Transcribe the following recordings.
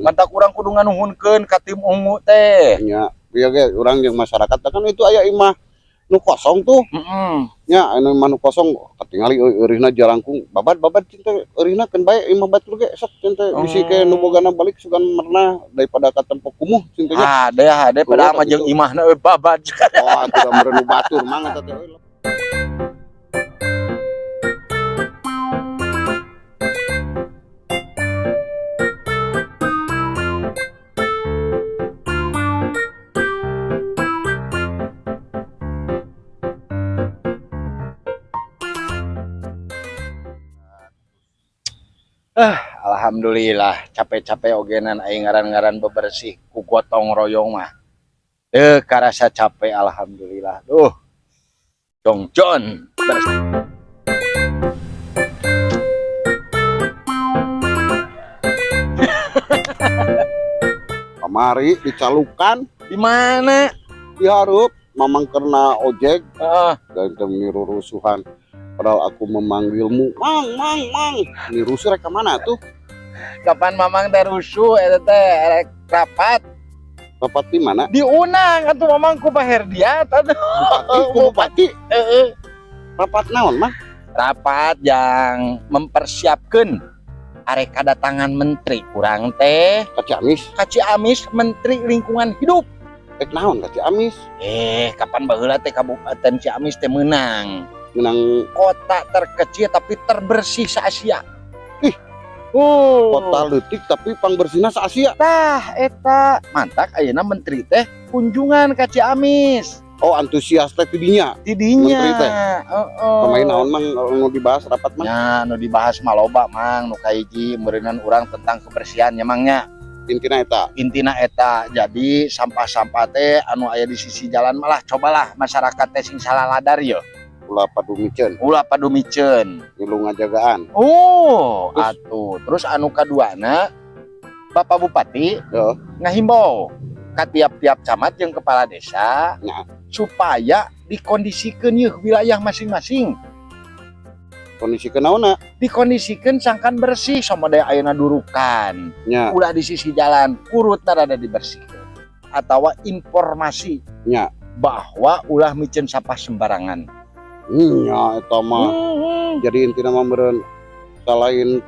Matak urang kudu nganuhunkeun ka tim ungu teh. Nya, ieu ge urang jeung masyarakat kan itu aya imah nu kosong tuh. Nya, anu imah nu kosong katingali euy eurihna jalangkung babad-babad cinta eurihna keun bae imah batur ge sok cinta bisi ke nu bogana balik sugan merenah daripada katempo kumuh cinta nya. Hade hade padahal mah jeung imahna euy babad. Oh, atuh da meureun nu batur mang eta teh euy. Alhamdulillah capek-capek ogenan aing ngaran-ngaran bebersih ku gotong royong mah. Teu karasa capek alhamdulillah. Duh. Jongjon bersih. Kamari dicalukan di mana? Dihareup mamang karena ojek dan teu rusuhan. Padahal aku memanggilmu, mang, mang, mang. Ini rusuh rek ka mana tuh? Kapan mamang teh rusuh eta teh rek rapat? Rapat di mana? Diundang atuh mamang ku Pak Herdiat atuh. Bupati, ku bupati. Heeh. Rapat naon mah? Rapat yang mempersiapkeun arek kadatangan menteri kurang teh ka Ciamis. Ka Ciamis Menteri Lingkungan Hidup. Rek naon ka Ciamis? Kapan baheula teh Kabupaten Ciamis teh meunang. Menang kota terkecil tapi terbersih se-Asia. Ih. Kota leutik tapi pangbersihna se-Asia. Tah eta mantak ayeuna menteri teh kunjungan ka Ciamis. Oh, antusias teh tidinya. Tidinya. Menteri teh. Heeh. Pemain naon mang nu dibahas rapat mang? Nya nu dibahas mah loba mang nu kahiji meureunan urang tentang kebersihan nya mang nya. Intina eta. Intina eta. Jadi sampah-sampah teh anu aya di sisi jalan malah cobalah masyarakat teh sing salah ladar ye. Ulah padumiceun. Ulah padumiceun. Milu ngajagaan. Oh, terus, atuh. Terus anu kaduana Bapak Bupati ngahimbau ka tiap-tiap camat jeung kepala desa ya, supaya dikondisikeun yeuh wilayah masing-masing. Kondisikeun naonna? Dikondisikeun sangkan bersih samodaya ayeuna durukan. Ya. Ulah di sisi jalan, kurutna rada dibersihkeun. Atawa informasi ya, bahwa ulah miceun sampah sembarangan. Nya eta mah. Jadi intina mah meureun selain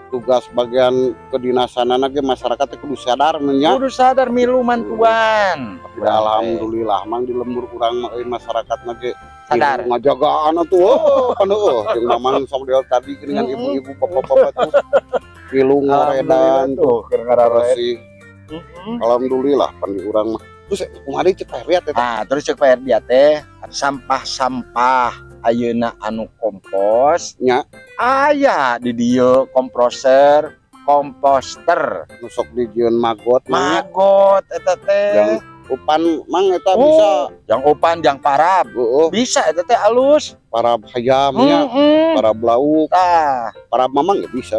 tugas bagian kedinasanana ge masyarakat teh kudu sadar nya. Kudu sadar milu mantuan. Tapi alhamdulillah mang di lembur urang mah euy masyarakatna ge sadar. Ngajagaan atuh. Oh, kan heueuh jeung mamang samodel tadi geuningan ibu-ibu bapak-bapak tuh milu ngaredan tuh keur ngararoe. Bersih. Alhamdulillah pan di urang mah. Terus kumaha deui cek Pak Herdiat eta? Nah, terus cek Pak Herdiat teh sampah-sampah ayeuna anu kompos nya aya di dieu komposter nu sok dijieun magot magot eta teh. Jang upan mang eta bisa jang upan jang parab. Bisa eta teh alus. Parab hayam nya, parab lauk. Tah, parab mamang ge bisa.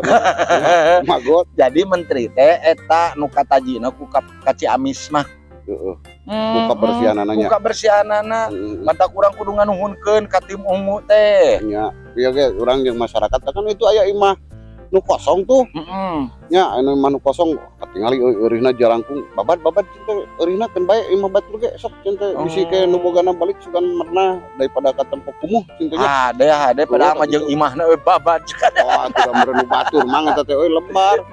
Magot. Jadi menteri teh eta nu katajina ku ka Ciamis mah. Heeh. Buka bersihanana nya. Buka bersihanana. Matak urang kudu nganuhunkeun ka tim ungu teh. Nya, ieu ge urang jeung masyarakat kan itu aya imah nu kosong tuh. Nya, anu imah nu kosong katingali euy eurihna jalangkung babad-babad cinta eurihna keun bae imah batur ge sok cinta bisi ke nu bogana balik sugan merenah daripada katempo kumuh cinta nya. Hade hade padahal mah jeung imahna euy babad. Oh, atuh da meureun nu batur mang eta teh euy lembar.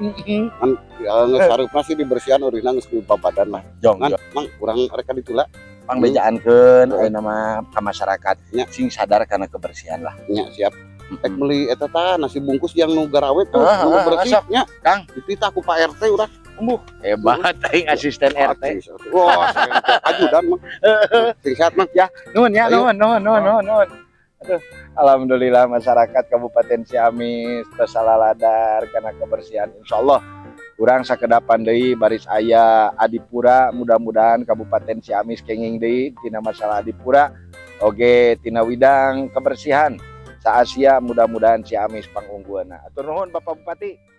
Kan geus sareupna sih dibersihan eurihna geus babadan lah. Jong, ngan mang urang rek ka ditu lah. Pangbejaankeun ayeuna mah ka masyarakat sing sadar kana kebersihan lah. Nya siap. Rek beli eta tah nasi bungkus yang nu garawet tuh, nu bersih nya. Kang, dititah ku Pak RT urang. Umbuh, hebat aing asisten RT. Wah, ajudan mah. Sing sehat mah. Ya, nuhun ya, nuhun, nuhun, nuhun, nuhun. Aduh, alhamdulillah masyarakat Kabupaten Ciamis tos salaladar kana kebersihan. Insyaallah urang sakedapan deui baris aya Adipura, mudah-mudahan Kabupaten Ciamis kenging deui tina masalah Adipura oge tina widang kebersihan sa-Asia, mudah-mudahan Ciamis pangunggueuna. Atur nuhun Bapak Bupati.